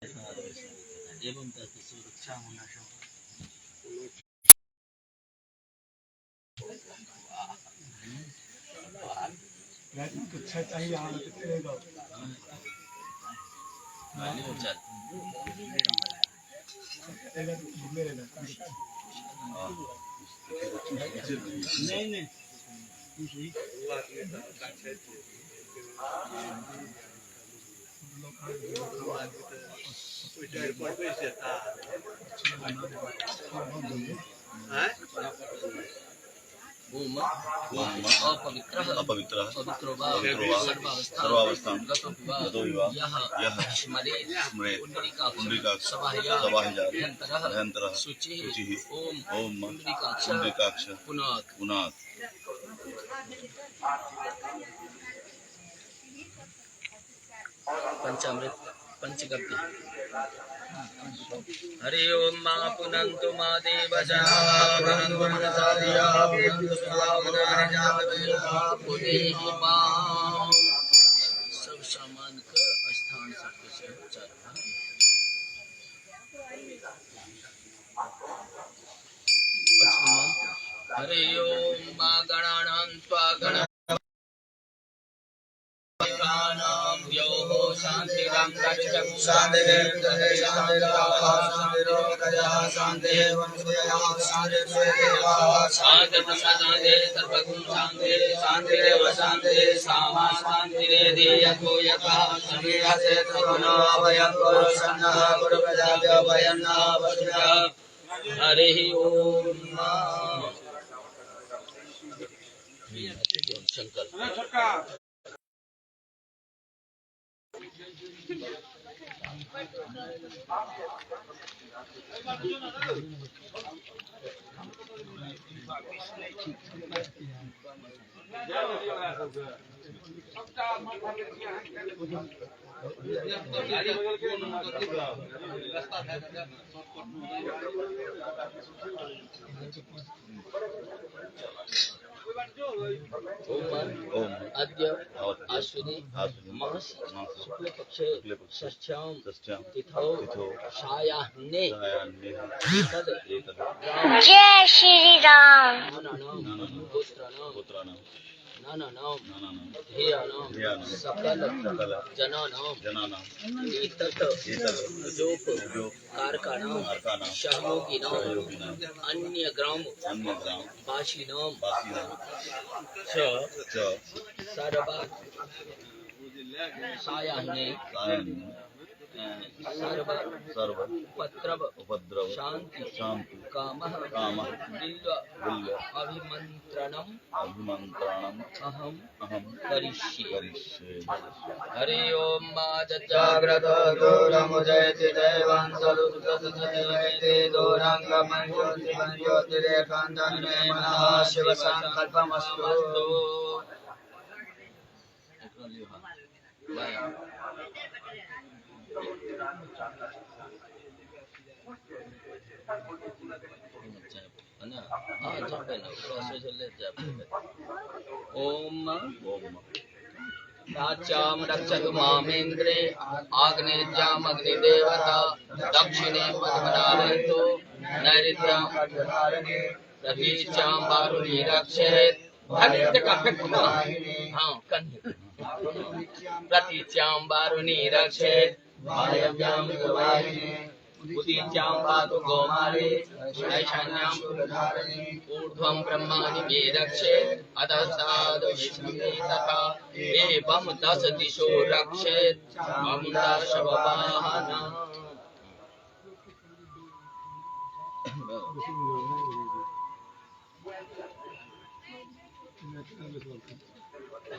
एवं तस्य सुरक्षा होना चल। नहीं नहीं ओम अपवित्रः अपवित्रः पवित्रो वा पवित्रो वा सर्वावस्थां सर्वावस्थां गतोऽपि वा गतोऽपि वा यः यः स्मरेत् स्मरेत् पुण्डरीकाक्ष पुण्डरीकाक्ष सबाह्यात् सबाह्यात् अभ्यन्तरः अभ्यन्तरः शुचिः शुचिः ओम ॐ पुण्डरीकाक्ष पुण्डरीकाक्ष पुनात्। पुनात्। पंचामृत पंचगव्य। हरि ओम मा पुनन्तु मा देव पुनन्तु मनसा धिया पुनन्तु स्वावदानि जातवेदः पुनीहि मां। सब सामान का स्थान सब कुछ है। चल पचम मंत्र। हरि ओम मा गणानां त्वा गण हरि ओम। संकल्प ओम अद्य अद्य आश्विनी आश्विनी मास मास शुक्ल पक्षे शुक्लपक्षे षष्ठ्यां षष्ठ्यां तिथौ तिथौ सायाह्ने सायाह्ने तद् एतद् जय श्री राम। नानानां नानानां गोत्राणां गोत्राणां नानानां नानानां ध्येयानां ध्येयानां सकल सकल जनानां जनानां एतत् एतद् पूजोप पूजोप कारकाणां कारकाणां सहयोगिनां सहयोगिनां अन्य ग्राम अन्यग्राम वासिनां वासिनां च च सर्व सायाह्ने सायाह्ने सर्व सर्व उपद्रव उपद्रव शांति शान्ति कामः कामः बिल्व बिल्व अभिमंत्रणम् अभिमन्त्रणम् अहं अहं करिष्ये। करिष्ये। हरि ओम मा जाग्रत दूरमुदयति दैवांसलुतसजयति दूरङ्गमञ्ज्योतिमञ्ज्योतिरेकान्तन्मे मनः शिवसङ्कल्पमस्तु। ओम ओम प्राच्यां रक्षतु मामेन्द्रे आग्नेय्याम् अग्निदेवता दक्षिणे पद्मनाभेतो नैऋत्यां प्रतीच्यां वारुणी रक्षेत्। हाँ कन्या प्रतीच्यां वारुणी रक्षेत् वायव्यां वाहिनी उदीच्यां पातु गोमाले ऐशान्यां ऊर्ध्वं ब्रह्माणि मे रक्षेत् अधः साधु विष्णुवे तथा एवं दश दिशो रक्षेत् चामुण्डा शववाहना।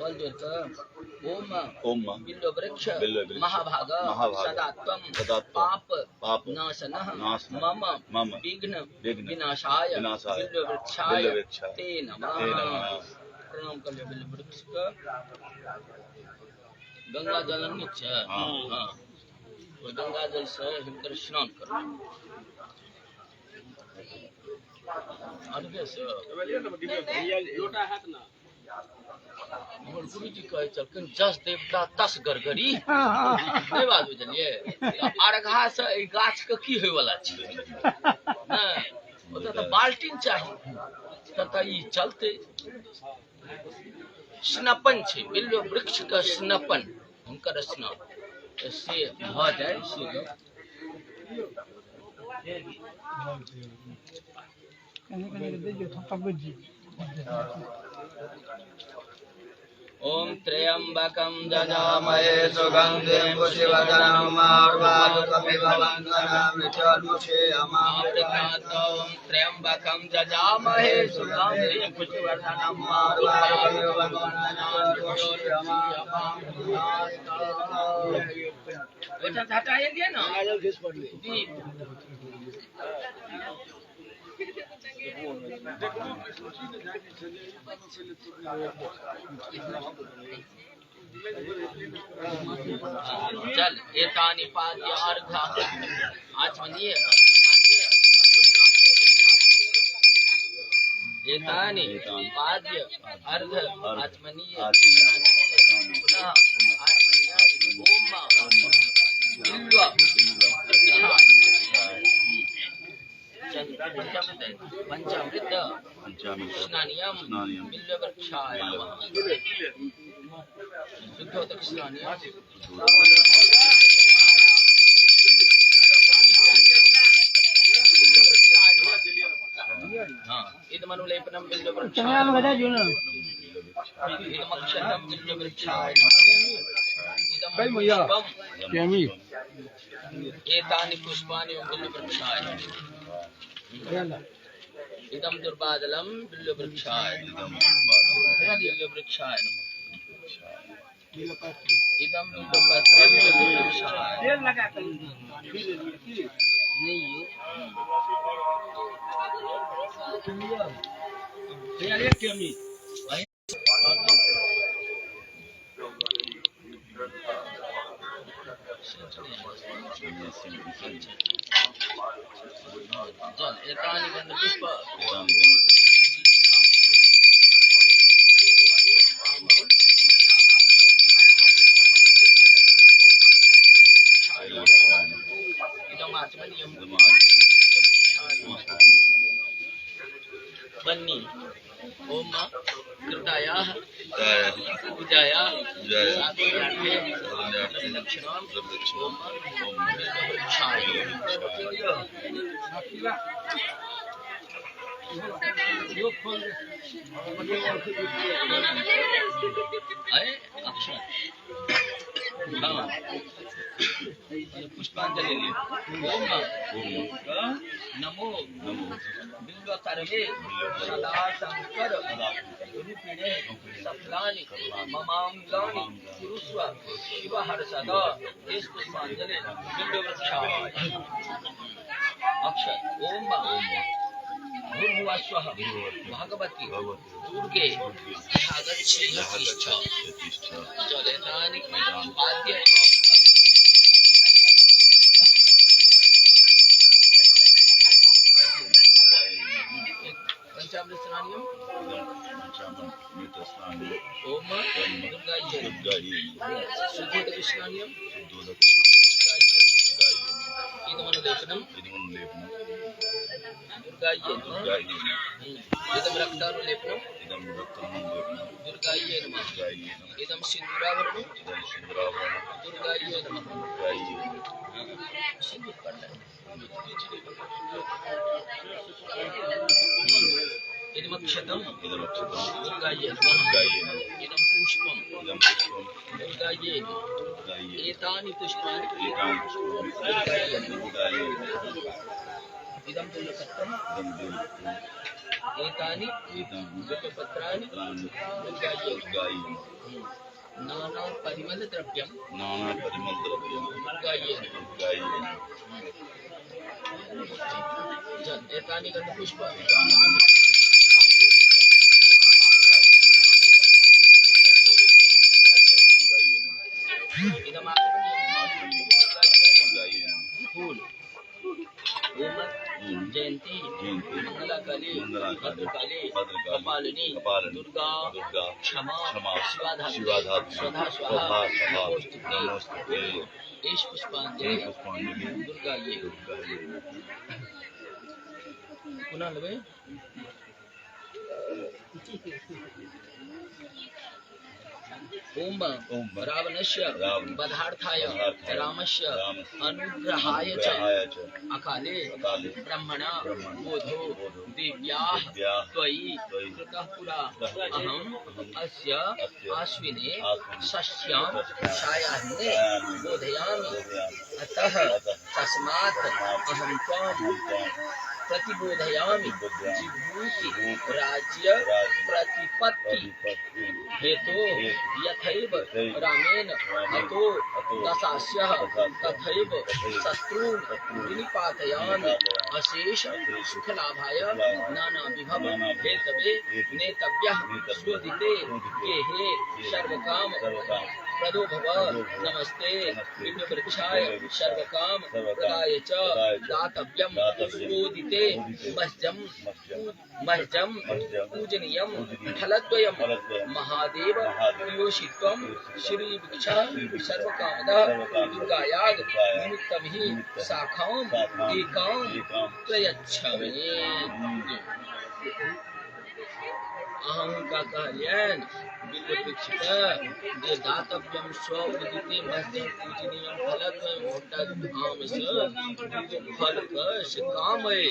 बल जोड़कर ओम ओम बिल्व वृक्ष बिल्व वृक्ष महाभाग महाभाग सदात्वं सदात्वं पाप पाप नाशनः नाशनः मम मम विघ्न विघ्न विनाशाय विनाशाय बिल्व वृक्षाय बिल्ववृक्षाय ते नमः। ते नमः। प्रणाम कर लियो बिल्व वृक्ष का। गंगा जल नीचे हाँ। हाँ वो गंगा जल से हिमकर स्नान करो। अनके से हमर गुरुजी कहै छलखिन जस देवता तस गरगरी। नहि बात बुझलियै? अर्घा से एहि गाछ के की होयवला छै? नहि, ओतऽ तऽ बाल्टीन चाही, ततऽ ई चलतै। स्नपन छै, बिल्व वृक्ष के स्नपन, हुनकर स्नान से भऽ जाय से। ओम त्र्यंबकं यजामहे सुगन्धिं पुष्टिवर्धनं मार्वारुकमिव वन्दनं मृत्योर्मुक्षीयमामृतात्। ॐ त्र्यंबकं यजामहे सुगन्धिं पुष्टिवर्धनं मार्वारुकमिव वन्दनं मृत्योर्मुक्षीयमामृतात्। ओहिठाम हटा एलियै ने दीप। चल एतानि पाद्य अर्घ आचमनीय एतानि पाद्य अर्घ आचमनीय पुनः आचमनीय ओम बिल्व पंचामृत पंचामृत स्नानियम स्नानियम बिल्व वृक्षाय नमः। शुद्धोदक स्नानियम हाँ इदमनुलेपनम बिल्व वृक्षाय इदमक्षतम बिल्व वृक्षाय नमः। इदं पुष्पम एतानि पुष्पाणि बिल्व वृक्षाय नमः। इदं दुर्बादलं बिल्व वृक्षाय बिल्व वृक्षाय नमः। इदं बिल्वपत्रं बिल्व वृक्षाय नहीं। जल एतानि गन्धपुष्प इदम् आचमनीयं बन्नी ओम कृतायाः पूजायाः साधनार्थे दक्षिणां ओम बिल्ववृक्षाय। अरे अक्षर हाँ पुष्पांजलि ओम नमो बिल्वकर्मे सदा शंकर रूपिणे सफलानि ममांगानि कुरुस्व शिव हर सदा। इस पुष्पांजलि बिल्ववृक्षाय। अक्षर ओम भूर्भुवः स्वः भगवती दुर्गे आगच्छेतिष्ठ जलेतानि पाद्य पंचामृत स्नानियम ओम दुर्गायै शुद्धोदक स्नानियम इदमनुलेपनम दुर्गायै नमः। इदं रक्तानुलेपनम दुर्गायै नमः। इदं सिन्दूराभरणं दुर्गायै नमः। सिन्दूर पड़ना है। इदमक्षतं दुर्गायै नमः। इदं पुष्पं दुर्गायै नमः। एतानि पुष्पाणि दुर्गायै नमः। इदं बिल्वपत्रम् एतानि बिल्वपत्राणि दुर्गायै नमः। नाना परिमल द्रव्यं दुर्गायै नमः। एतानि गन्धपुष्प इदम् फूल ओम जयंती मंगलाकाली भद्रकाली कपालिनी दुर्गा क्षमा शिवाधात्री स्वधा स्वाहा नमोस्तुते। एष पुष्पांजलि दुर्गा ये पुनः लेबै। ओम रावणस्य वधार्थाय रामस्य अनुग्रहाय च अकाले ब्रह्मणा बोधो देव्याः त्वयि कृतः पुरा अहम् अस्य आश्विने षष्ठ्यां सायाह्ने बोधयामि। अतः तस्मात् अहं त्वां प्रतिबोधयामि जिभूति राज्य प्रतिपत्ति हेतो यथैव रामेण हतो दशास्यः तथैव शत्रून् विनिपातयामि। अशेष सुखलाभाय नाना विभव हेतवे नेतव्यः स्वदिते गेहे सर्वकाम प्रदो भव। नमस्ते दिव्यवृक्षाय सर्वकाम प्रदाय च दातव्यं स्वोदिते मह्यं मह्यं पूजनीयं फलद्वयं महादेव प्रियोषित्वं श्रीवृक्षः सर्वकामदः दुर्गायाग निमित्तं हि शाखां एकां प्रयच्छ मे। अहाँ हुनका कहलियनि बिल्ववृक्षके जे दातव्यम स्व उदिते मह्यं पूजनीयं फलद्वयं भेटत आमसँ दूगो फलके से काम अइ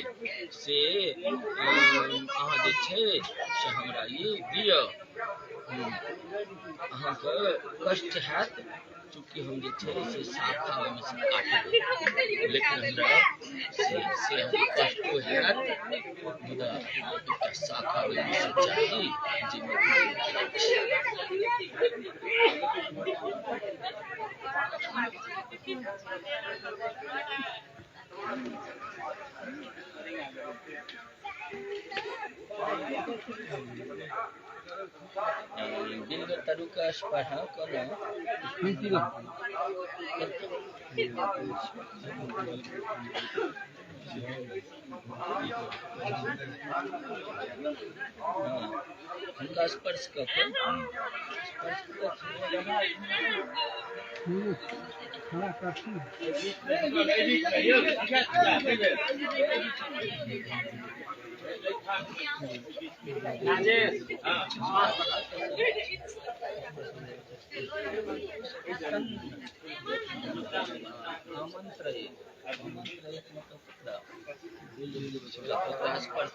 से अहाँ जे छै से हमरा ई दिअ। अहाँके कष्ट हैत चूँकि हम जे छै से शाखा ओहिमे से काटबै, लेकिन हमरा से हम कष्टो हैत मुदा एकटा शाखा ओहिमे से चाही जाहिमे। बिल्व तरुका स्पर्श कोना हुनका स्पर्श कऽ के स्पर्श कऽ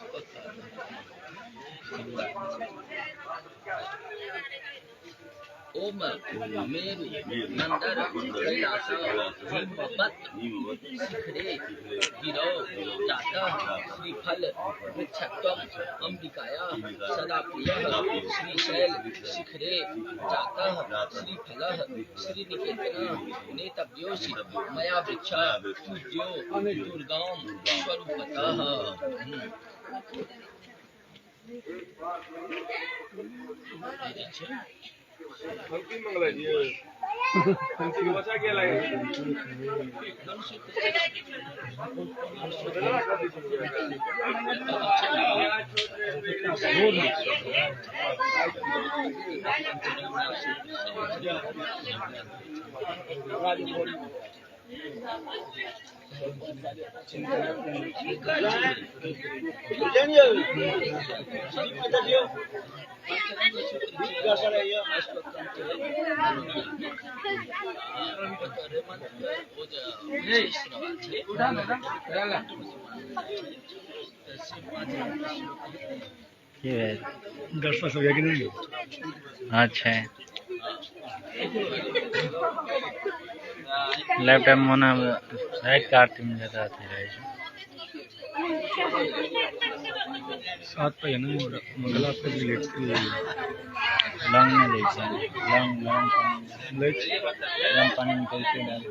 स्पर्श ओम मेरु मंदर कैलास हिमवत शिखरे गिरौ जातः श्रीफल वृक्षत्वम् अंबिकाया सदा प्रियः श्रीशैल शिखरे जातः श्रीफलः श्रीनिकेतनः नेतव्योऽसि मया वृक्ष पूज्यो दुर्गां स्वरूपतः। दस पास हो गया कि नहीं? अच्छा है। लैपटॉप मोना राइट काट में जाता रहे। सात पे है ना मंगला पे लेट लौंग में ले लौंग लौंग लौंग पानी में करके डाल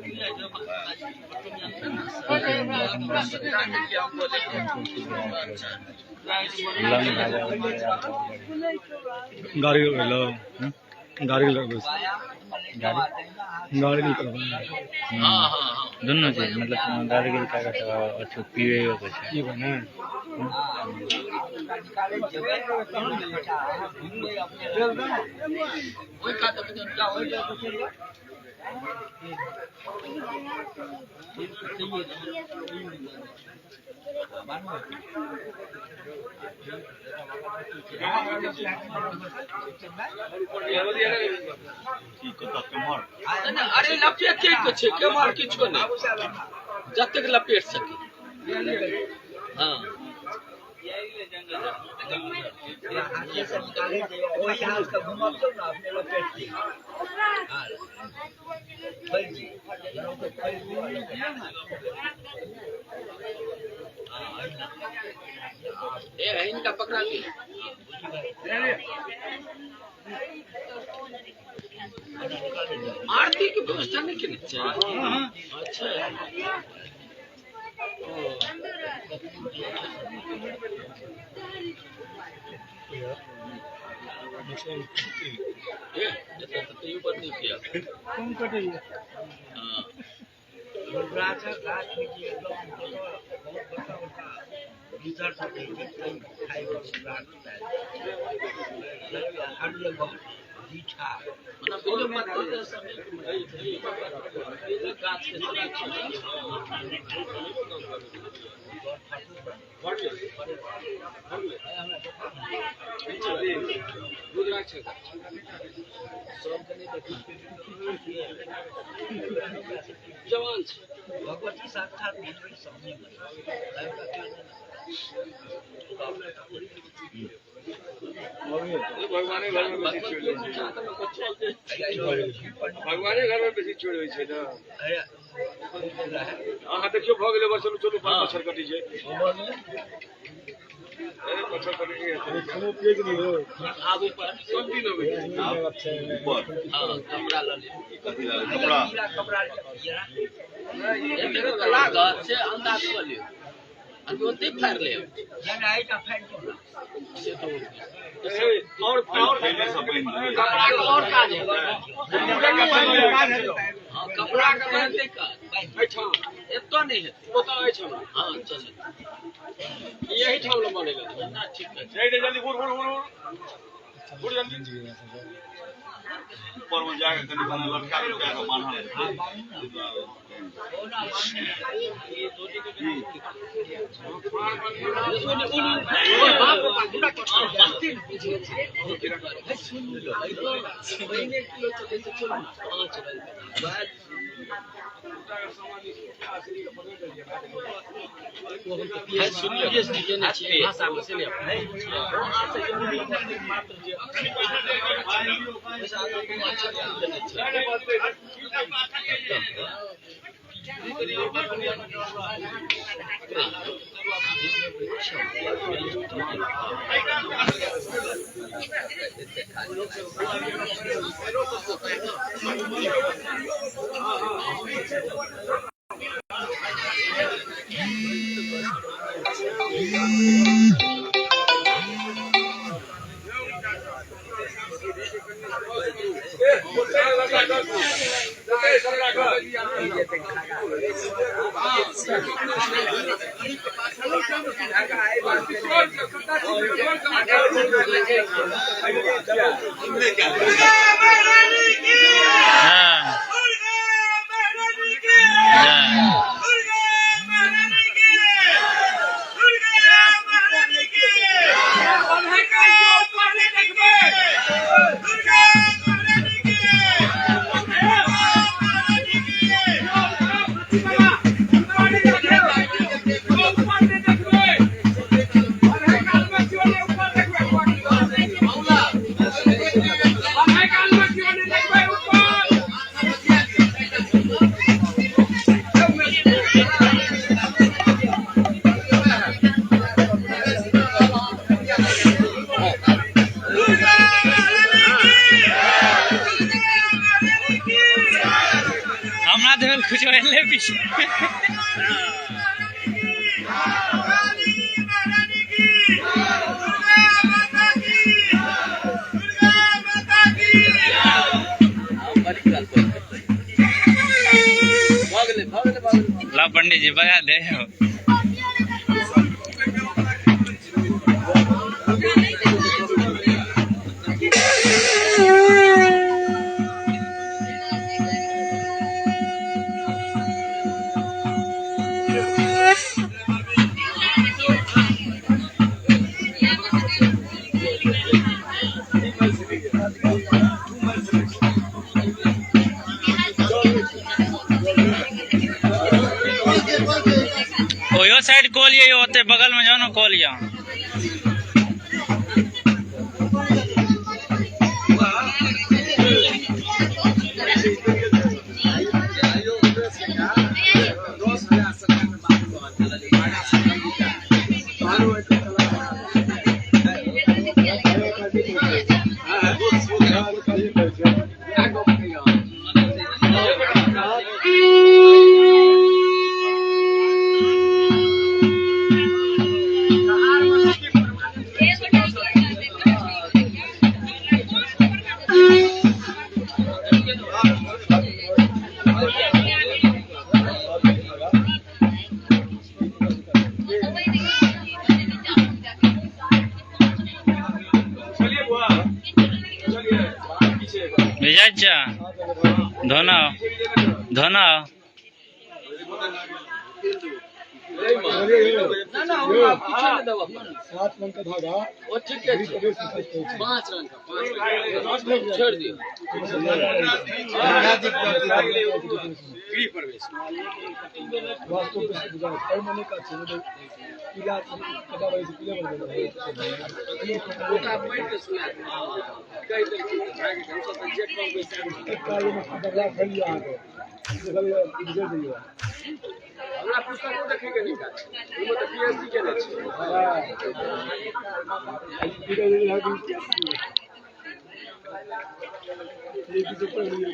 लौंग भाजा गाड़ी लौंग गाड़ी लग गाड़ी गाड़ी निकल। हाँ हाँ हाँ दुनू चीज मतलब गाड़ी के कागज अथी पीवे के छै। की बने ओहि कात की कतऽ केम्हर? अरे लपेटे के छै, केम्हर किछो नहि, जतेक लपेट सकी। हाँ ए इनका पकड़ा के आरती के व्यवस्था नहीं केने छै। अच्छा ए एतऽ तऽ तैयो बड़ नीक यऽ। कम कटैया। हाँ मने बिलो पत्ती के समय गाछ के समय छै। जवान छै। भगवती साक्षात सामने। भगवाने घर में बेसी चोरी होइ छै। भगवाने घर में बेसी चोरी होइ छै ने। अहाँ देखियौ भऽ गेलै बस, चलू चलू, मच्छर कटी छै। ए, मच्छर कटी छै। आब ऊपर सब दिन अबै छै। ऊपर हाँ कपड़ा लऽ लिअ। कथी लागल? कपड़ा। एतेक तऽ लागत से अन्दाज कऽ लियौ, आ ओते फाड़ि लेब से तऽ और और पहिले सँ बनि गेलै। कपड़ा के और काज हेतै। हाँ कपड़ा के बान्हतै काज एहिठाम एतऽ नहि हेतै। ओतऽ एहिठाम। हाँ चलू ई एहिठाम लऽ बनेलक। ना ठीक है। जल्दी जल्दी उड़ उड़ उड़ उड़ जल्दी। ऊपर मे जाके कनि कनि लटका लटका के बान्हल हेतै। हाँ हाँ। हमरा देवल कुछ ले पीछे। बड़ी काल। पंडित जी बजा दे ओयो साइड कॉल ये होते बगल में जाओ ना कॉल यहाँ। विजय धोना धोना सात रंग का धागा वो ठीक है, 5 रंग का, 5 रंग छोड़ दियो। गृह प्रवेश वास्तु पर मने का छे पीला कदा वैसे पीला बन ओकरा पढ़ि के सुना कहि देलखिन तऽ भए गेल। हमसब तऽ जेठ में बैसाख में काले में बदला खेलियो आगे देखलियो गुजर जइयो। हमरा पुस्तको देखै के नहि काज, ओहिमे तऽ पीएचडी केने छी। हां पीला जे है ये भी पढ़ लियो।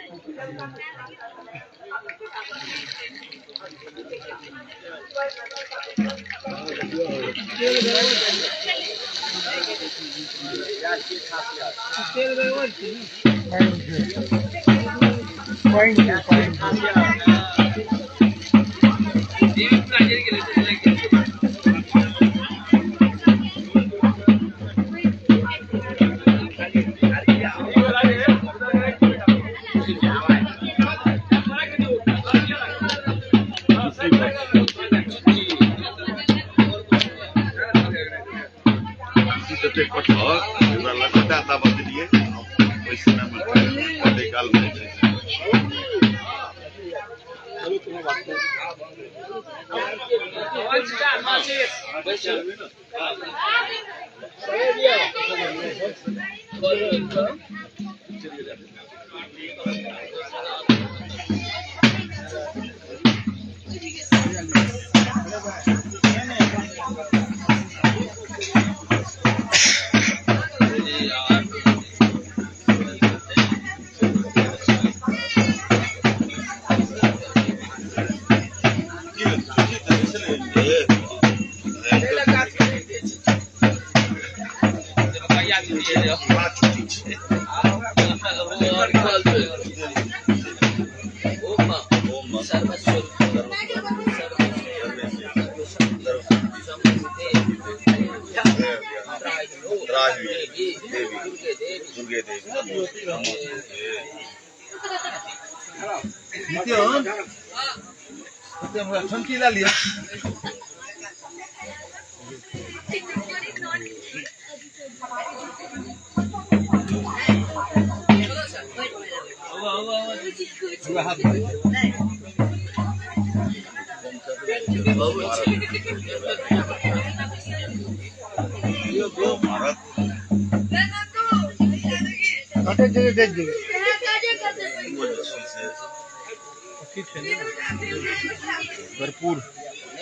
भरपूर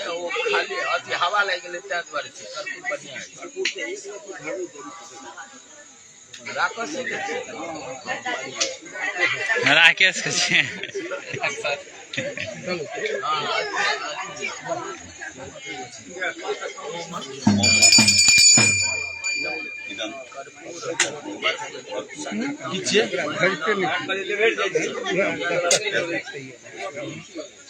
ओ खाली अथी हवा लागि गेलै ताहि दुआरे छै। कर्पूर बढ़िआँ छै, राकस राकेश के छै। इदं कर्पूर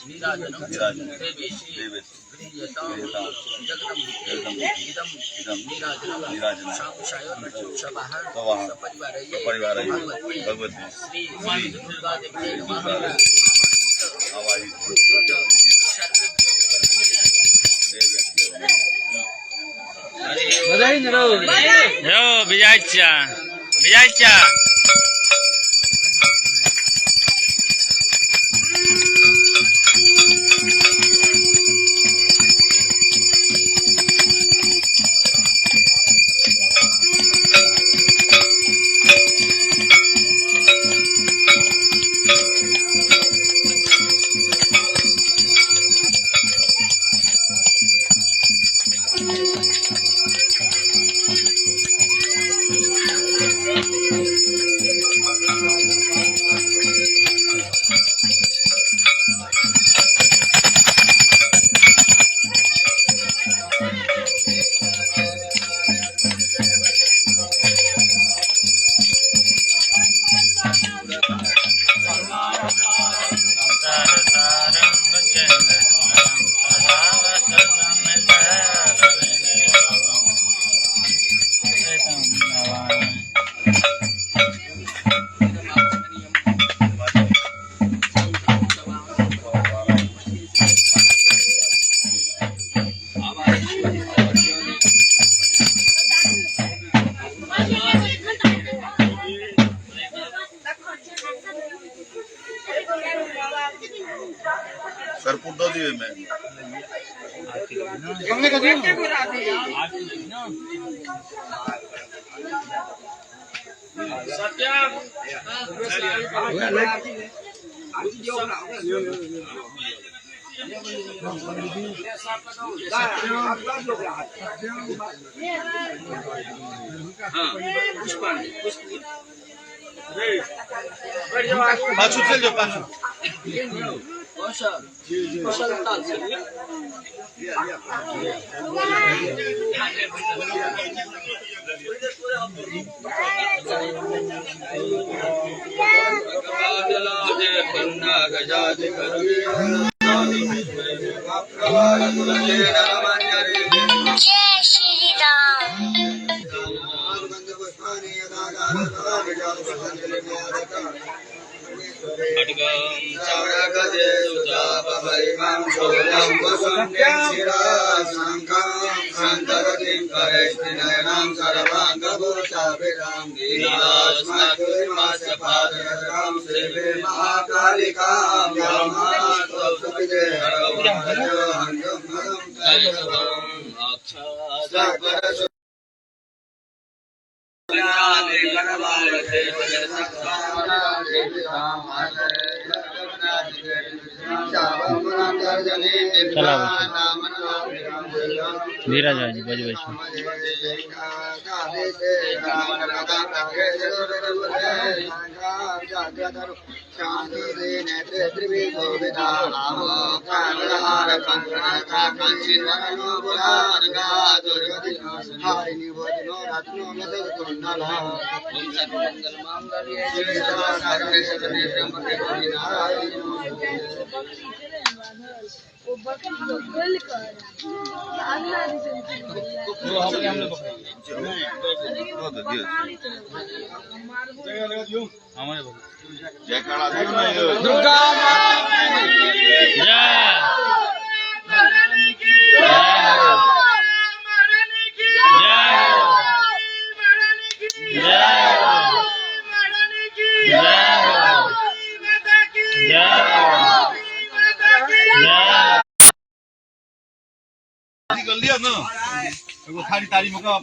नीराजनं नीराजनं देवेशी देवेशी गृह्यतां गृह्यतां जगदम्बिके जगदम्बिके इदं इदं नीराजनं नीराजनं साकुशाय सवाह सवाह सपरिवारये सपरिवारये भगवते भगवते श्री श्री दुर्गादेव्यै नमः। आवाहित यौ विजय चा विजय चा। कर्पूर दो दिए में पाछू चल जाओ पाछू। कौशल कौशल ताल से जय श्री राम। ચલાવે છે ધીરજ બજવે છે. जयकारा दियो ना यो। दुर्गा જય જય જય જય જય. कर लिया ना एगो थाली ताली मका।